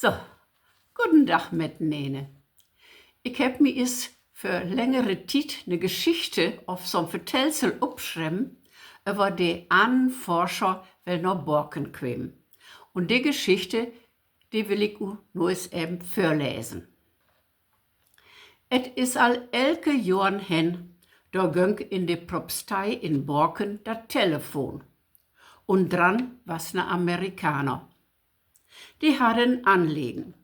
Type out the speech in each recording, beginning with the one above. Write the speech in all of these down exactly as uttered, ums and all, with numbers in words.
So, goden Dag mitnene. Ik hebb mi is för längere Tiet ne Geschichte of so'n Vertellsel opschreven över de Ahnenforscher, well na Borken kwemen. Un de Geschichte, de will ik u nu is even vörlesen. Et is al elke Johren hen, dor gönk in de Propstei in Borken dat Telefon. Un dran was ne Amerikaner. De harr en Anliggen.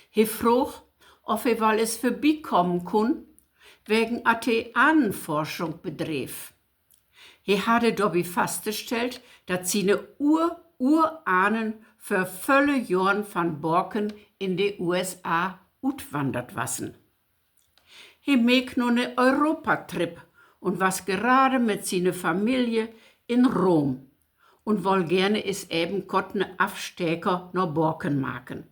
He froog, of he wall is vörbikamen kunn, wegen at he Ahnenforschung bedreev. He harr dorbi faststellt, dat siene Ur-Urahnen vör völle Johren van Borken in de U S A utwandert wassen. He meek nu ne Europatrip un was gerade mit siene Familie in Rom un woll gerne is even kott ne Afsteker na Borken maken.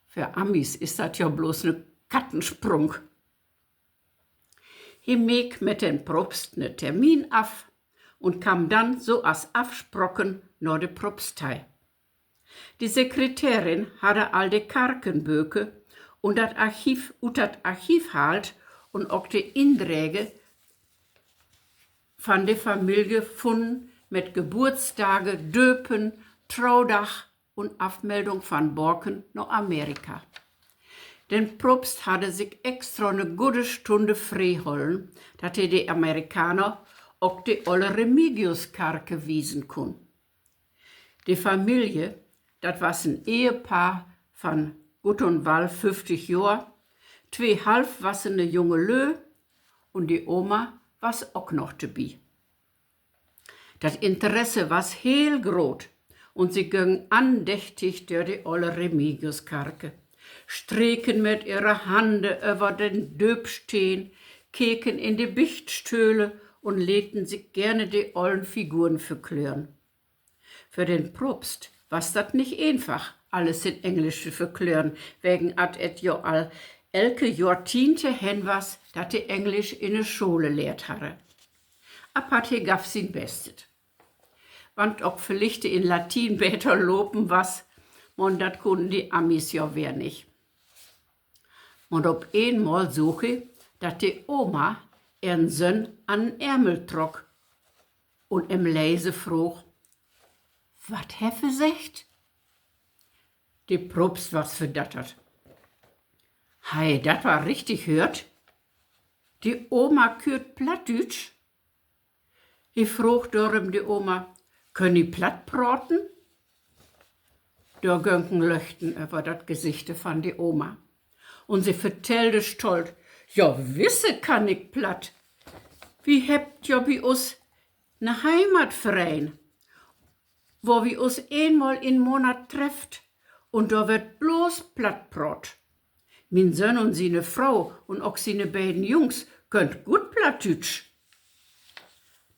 För Amis is dat ja blots ne Kattensprung. He meek mit den Propst ne Termin af un kamm dann, so as afsproken, na de Propstei. De Sekretärin harr al de Karkenböker un dat Archiv, ut dat Archiv haalt un ok de Indräge van de Familie funnen mit Geburtsdage, Döpen, Trodag un Afmeldung van Borken na Amerika. Den Propst harr sik extra ne gode Stunne freehollen, dat he de Amerikaner ok de olle Remigiuskarke wiesen kunn. De Familie, dat was en Ehepaar van gutt un wall föfftig Johr, twee halfwassene junge Lö un de Oma was ok noch dorbi. Dat Interesse was heel groot un se göngen andächtig dör de olle Remigiuskarke, streken mit ehre Hande över den Dööpsteen, keken in de Bichtstöle un leten sik gerne de ollen Figuren verklören. För den Propst was dat nich eenfach, alles in Engelsch to verklören, wegen at et jo al elke Johrtiente hen was, dat de Engelsch in de Schole lehrt harre. Apatt he gaff sien Bestet. Wann 't ok villicht in Latien beter lopen was, man dat kunnen de Amis jo weer nich. Man op eenmal soog he, dat de Oma ehren Söhn an'n Ärmel trock un em leise froog: Wat hett he seggt? De Propst was verdattert. Harr he dat woll richtig höört? De Oma küert Plattdüütsch? He froog dorüm de Oma: Köönt ji Platt praten? Dor gönk en Löchten över dat Gesichte van de Oma. Un se vertellde stolt: Ja, wisse kann ik Platt. Wi hebbt ja bi us 'ne Heimatvereen, wor wi us eenmal in Monat trefft, un dor word blots Platt praat. Mien Söhn un siene Fro un ok siene beiden Jungs köönt guot Plattdüütsch.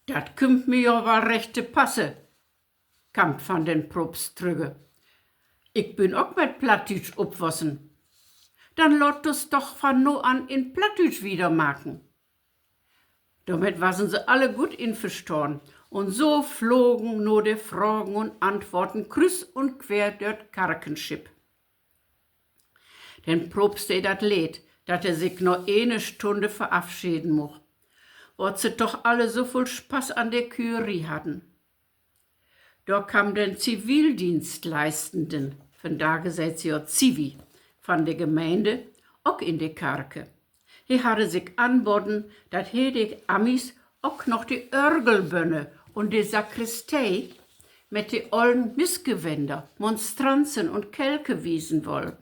Dat kümmt mi ja woll recht to passe, kamm 't van den Propst trügge. Ik bün ok mit Plattdüütsch opwossen. Dann laat us doch van nu an in Plattdüütsch wiedermaken. Dormit wassen se alle guot inverstahn, un so flogen nu de Fragen un Antworten krüüz un quer dör 't Karkenschipp. Den Propst dee dat leed, dat he sik na ene Stunne verafscheden much, wat se doch alle so völ Spaß an de Küerie hadden. Dor kamm den Zivildienstleistenden, vandage seggt se jo Zivi, van de Gemeende ok in de Karke. He harr sik anboden, dat he de Amis ok noch de Örgelbönne un de Sakristee mit de ollen Missgewänder, Monstranzen un Kelke wiesen woll.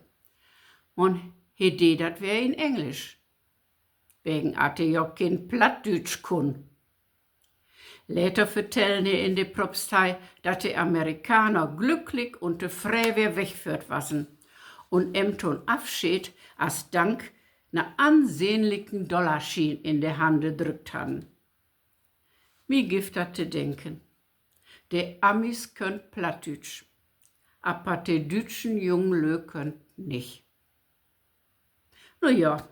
Man he dee dat weer in Engelsch, wegen at he jo keen Plattdüütsch kunn. Later vertellen he in de Propstei, dat de Amerikaner glücklik un tofree weer wegföhrt wassen un em to'n Afscheed as Dank 'n ansehnliken Dollarschien in de Hande drückt hadden. Mi gifft dat to denken. De Amis köönt Plattdüütsch, apatt de düütschen jungen Lö köönt 't nich. Nu ja,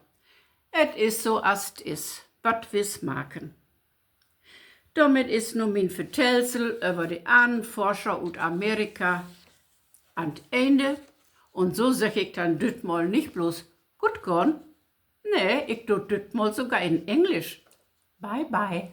et is so as 't is. Wat wullt maken? Dormit is nu mien Vertellsel över de Ahnenforscher ut Amerika an't Enne. Un so segg ik denn dütmal nich blots Goot gahn, nee, ik do dütmal sogor in Engelsch: Bye bye.